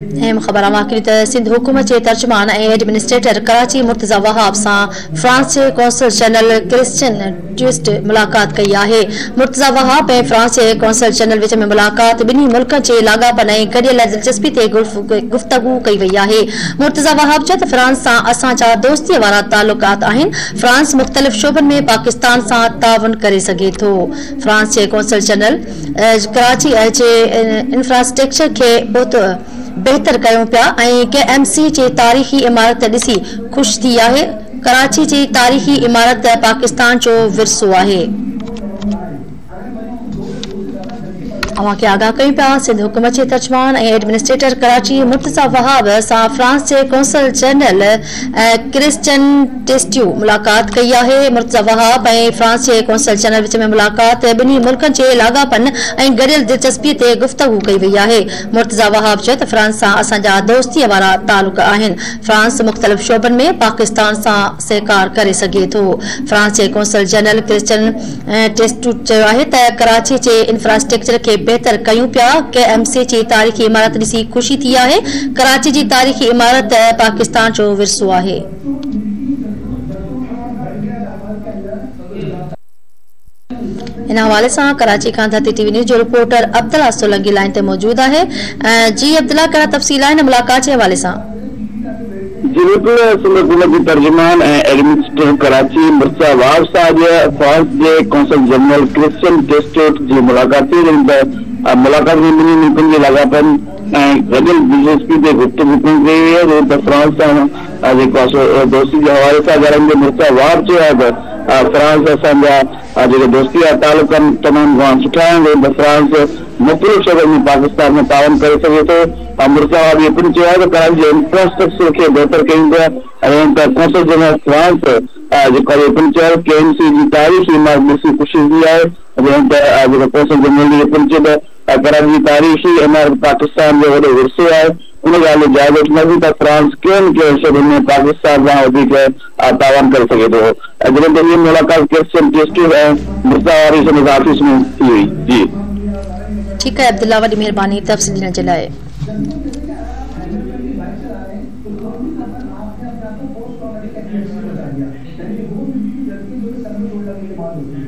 اهم خبر اوهان کي ته سنڌ حڪومت جي ترجمان ۽ ايڊمنسٽريٽر ڪراچي مرتضيٰ وهاب سان فرانس جي قونصل جنرل ڪرسچن ٽيسٽ ملاقات ڪئي آهي. مرتضيٰ وهاب ۽ فرانس جي قونصل جنرل وچ ۾ ملاقات ٻنهي ملڪن جي لاڳاپن ۽ گڏيل دلچسپي تي گفتگو ڪئي وئي آهي. مرتضيٰ وهاب چيو ته فرانس سان اسان جا دوستي وارا تعلقات آهن، فرانس مختلف شعبن ۾ پاڪستان سان تعاون ڪري سگهي ٿو. فرانس جي قونصل جنرل ڪراچي جي انفراسٽرڪچر کي بهتر ڪيون پيا ۽ ڪي ايم سي جي تاريخي عمارت ڏسي خوش ٿي آهي، ڪراچي جي تاريخي عمارت پاڪستان جو ورثو آهي. اوهان کي آگاهه ڪيون پيا سنڌ حڪومت جي ترجمان ۽ ايڊمنسٽريٽر ڪراچي مرتضيٰ وهاب سان فرانس جي قونصل جنرل ڪرسچن ٽيسٽيو ملاقات ڪئي آهي. مرتضيٰ وهاب ۽ فرانس جي قونصل جنرل وچ ۾ ملاقات ٻنهي ملڪن جي لاڳاپن ۽ گڏيل دلچسپي تي گفتگو ڪئي وئي آهي. مرتضيٰ وهاب چيو ته فرانس سان اسان جا دوستي وارا تعلق آهن، فرانس مختلف شعبن ۾ پاڪستان سان سهڪار ڪري سگهي ٿو. فرانس جي قونصل جنرل ڪرسچن ٽيسٽوٽ چيو آهي ته ڪراچي جي انفراسٽرڪچر کي بهتر ڪيون پيا، ڪي ايم سي جي تاريخي عمارت ڏسي خوشي ٿي آهي، ڪراچي جي تاريخي عمارت پاڪستان جو ورثو آهي. ان حوالي سان ڪراچي کان ڌرتي ٽي وي نيوز جو رپورٽر عبدالله سولنگي لائين تي موجود آهي. جي عبدالله ڪهڙا تفصيل آهن ملاقات جي حوالي سان؟ جي بلڪل سنڌ حڪومت جي ترجمان ۽ ايڊمنسٽريٽر ڪراچي مرتضيٰ وهاب سان اڄ فرانس جي قونصل جنرل ڪرسچن ٽيسٽوٽ جي ملاقات ٿي جڏهن ته ملاقات ۾ ٻنهي ملڪن جي لاڳاپن ۽ گڏيل دلچسپي تي گفتگو پڻ ڪئي وئي آهي جڏهن ته فرانس سان جيڪو آهي سو دوستي جي حوالي سان ڳالهائيندي مرتضيٰ وهاب چيو آهي ته فرانس اسان جا جيڪي دوستي جا تعلق آهن تمام گهڻا سٺا آهن جڏهن ته فرانس مختلف شعبن ۾ پاڪستان سان تعاون ڪري سگهي ٿو. مرتضيٰ وهاب اهو پڻ چيو آهي ته ڪراچي جي انفراسٽرڪچر کي بهتر ڪيون پيا جڏهن ته قونصل جنرل فرانس جيڪو اهو پڻ چيو آهي ته ڪي ايم سي جي تاريخي عمارت ڏسي خوشي ٿي آهي جڏهن ته جيڪو قونصل جنرل اهو پڻ چيو ته ڪراچي جي تاريخي عمارت پاڪستان جو وڏو ورثو آهي ان ڳالهه جو جائزو وٺنداسين ته فرانس ڪهڙن ڪهڙن شعبن ۾ پاڪستان سان وڌيڪ تعاون ڪري سگهي ٿو جڏهن ته اها ملاقات ڪرسچن ٽيسٽوٽ ۽ مرتضيٰ واري سندس آفيس ۾ ٿي هئي. جي. ٺيڪ آهي عبدالله وڏي مهرباني تفصيل ڏيڻ جي لاء.